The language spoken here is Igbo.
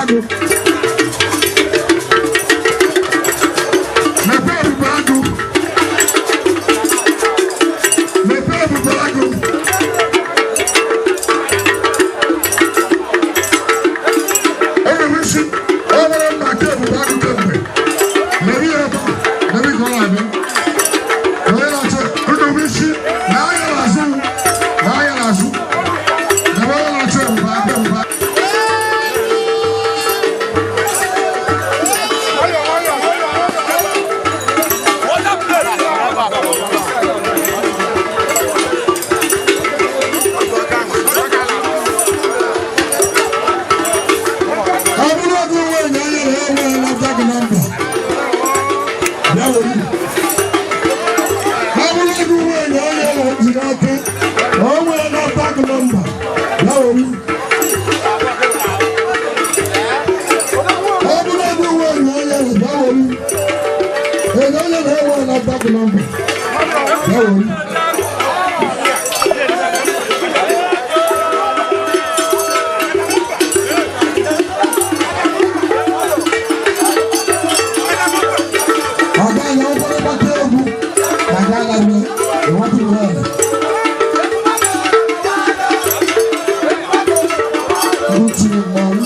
Agụ. Mepee Ebube Agụ. Mepee Ebube Agụ. Enwere isi ọ nwere mma nke Ebube Agụ kemgbe. Mere ihe ebe a, mere ka ọ na-abịa. Onye na-achọ Ndubuisi na anya n'azụ, na anya n'azụ. Na onye na-achọ Ebube Agụ, Ebube Agụ. Ọ bụrụ oge uwe enyo anya na enwe NAFDAC number, bịa were. Ọ bụrụ oge uwe enyo anya na ji n'aka na o nwee NAFDAC number, bịa were. Ọ bụrụ oge uwe enyo anya na, bịa were. Enyo anya na enwe NAFDAC number, bịa were. Ọga ya ụfọdụ gbata egwu na ga ala enweta ihe ọzọ. Ndị tiri mmanwụ.